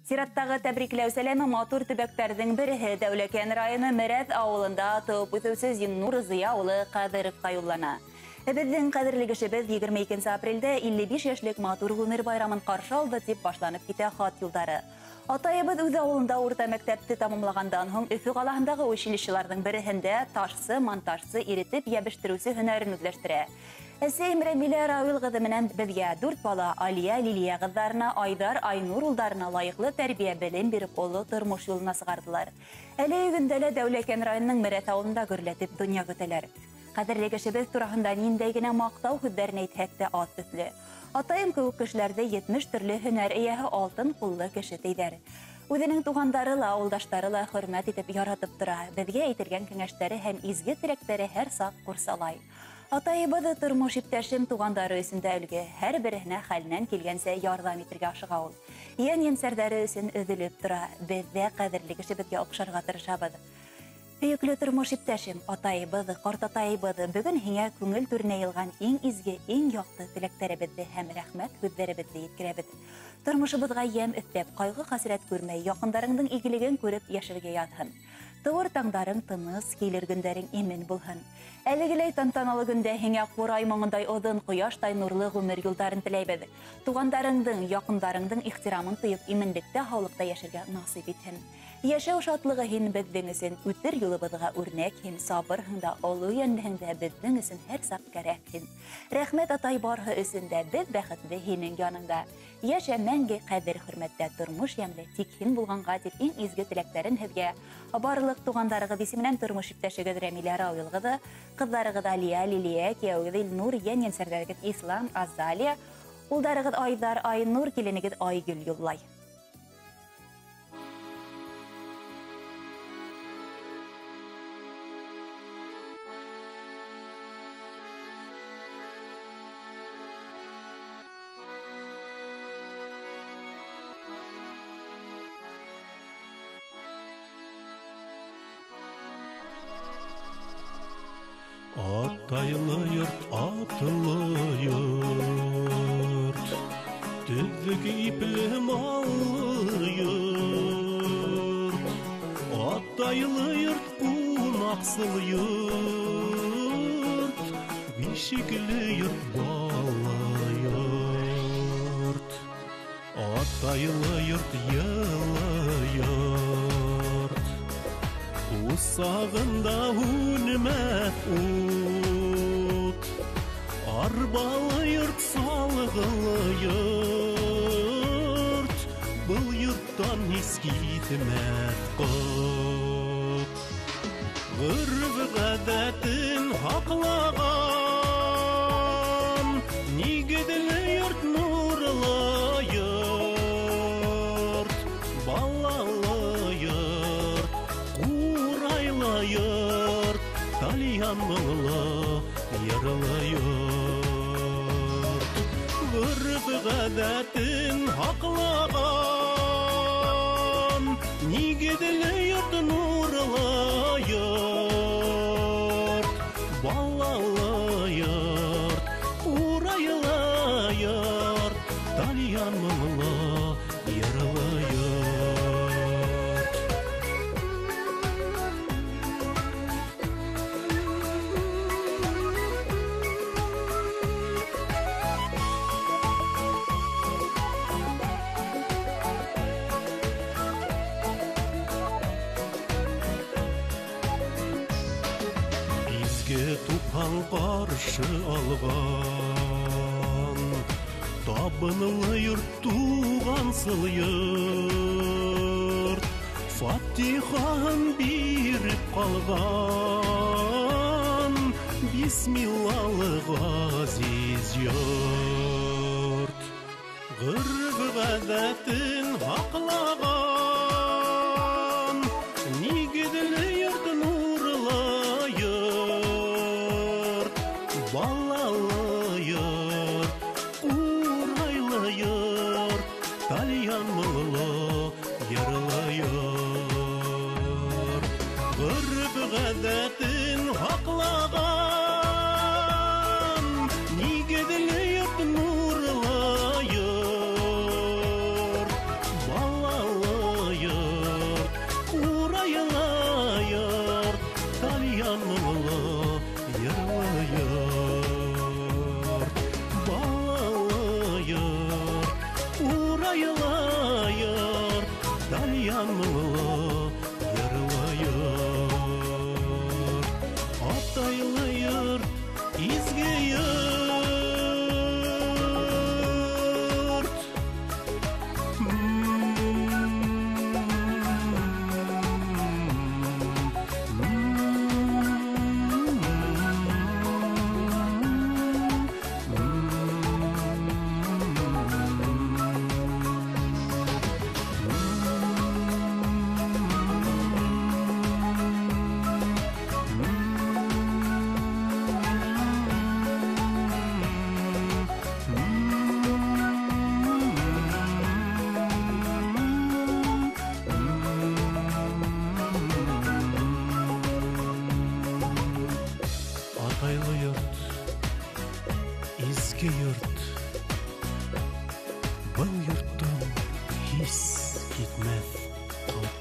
Сираттағы тәбрикләү сәләме матур төбәктәрҙең береһе Дәүләкән районы Мерәҙ ауылында тыуып үҫеүсе Зиннур Зыя улы Ҡәҙеровҡа юллана. Беҙҙең ҡәҙерле кешебеҙ 22 апрелдә 55 йәшлек матур ғүмер байрамын ҡаршы алды тип башланып китә хат юлдары. Атайыбыҙ үҙ ауылында урта мәктәпте тамамлағандан һуң Өфө ҡалаһындағы училищеларҙың береһендә ташсы, монтажсы, иретеп йәбештереүсе һөнәрен үҙләштерә. Әсәйем Рәмилә Рауил ҡыҙы менән беҙгә 4 бала Алия, Лилия ҡыҙҙарына, Айҙар, Айнур улдарына лайыҡлы тәрбиә, белем биреп оло тормош юлына сығарҙылар. Әле көндә лә Дәүләкән районының Мерәҫ ауылында гөрләтеп донъя көтәләр. Ҡәҙерле кешебеҙ тураһында ниндәй генә маҡтау һүҙҙәрен әйтһәк тә аҙ төҫлө. Атайым кеүек кешеләрҙе 70 төрлө һөнәр эйәһе алтын ҡуллы кеше тейҙәр. Үҙенең туғандары ла, ауылдаштары ла хөрмәт итеп яратып тора. Беҙгә әйтелгән кәңәштәре һәм изге теләктәре һәр саҡ ҡурсалай. Атайыбыҙ тормош иптәшем туғандары өсөн дә өлгө, һәр береһенә хәленән килгәнсә ярҙам итергә ашыға ул. Йән-йәнсәрҙәре өсөн өҙөлөп тора. Беҙ ҙә ҡәҙерле кешебеҙгә оҡшарға тырышабыҙ. Һөйөклө тормош иптәшем, атайыбыҙ, ҡартатайыбыҙ, бөгөн һиңә күңел түренә йылған иң изге, иң яҡты теләктәребеҙҙе һәм рәхмәт һүҙҙәребеҙҙе еткерәбеҙ. Тормошобоҙға йәм өҫтәп, ҡайғы-хәсрәт күрмәй, яҡындарыңдың игелеген күреп йәшәргә яҙһын. Тыуыр таңдарың тыныс, килер көндәрең имен булһын. Әлегеләй тантаналы көндә һиңә ҡурай моңондай оҙон, ҡояштай нурлы ғүмер юлдарын теләйбеҙ. Туғандарыңдың, яҡындарыңдың ихтирамын тойоп, именлектә, һаулыҡта йәшәргә насип итһен. Йәшәү шатлығы һин беҙҙең өсөн, үтер юлыбыҙға үрнәк һин, сабырһың да, оло йәнлеһең дә беҙҙең өсөн һәр саҡ кәрәк һин. Рәхмәт атай барыһы өсөн дә, беҙ бәхетле һинең яныңда. Йәшә мәңге ҡәҙер-хөрмәттә, тормош йәмле, тик һин булғанға тип иң изге теләктәрен һеҙгә барлыҡ туғандарығыҙ исеменән тормош иптәшегеҙ Рәмилә Рауил ҡыҙы, ҡыҙҙарығыҙ Алия, Лилиә, кейәүегеҙ Илнур, йән-йәнсәрҙәрегеҙ Ислам, Азалия, улдарығыҙ Айҙар, Айнур, киленегеҙ Айгөл юллай. Атайлы йорт, атлы йорт, төҙөк ипле маллы йорт. Атайлы йорт, ҡунаҡсыл йорт, бишекле йорт, бала йорт. Атайлы йорт, йылы йорт, усағында һүнмәҫ ут. Арбалы йорт, салғылы йорт, был йорттан һис китмәҫ ҡот. Ғөрөф-ғәҙәтен һаҡлаған, нигеҙле йорт, нурлы йорт, балалы йорт, ҡурайлы йорт, тальян моңло йырлы йорт. Ғөрөф-ғәҙәтен һаҡлаған, нигеҙле йорт, нурлы йорт, балалы йорт, ҡурайлы йорт, тальян моңло йырлы йорт. Изге тупһаң ҡаршы алған, табынлы йорт, туғансыл йорт, фатихаһын биреп ҡалған, бисмиллалы ғәзиз йорт. Ғөрөф-ғәҙәтен һаҡлаған, нигеҙле йорт, нурлы йорт, балалы йорт, ҡурайлы йорт, тальян моңло йырлы йорт. Ғөрөф-ғәҙәтен һаҡлаған, нигеҙле йорт, нурлы йорт, балалы Тальян моңло йырлы йорт. Атайлы йорт, изге йорт. Атайлы йорт, изге йорт, был йорттан һис китмәҫ ҡот.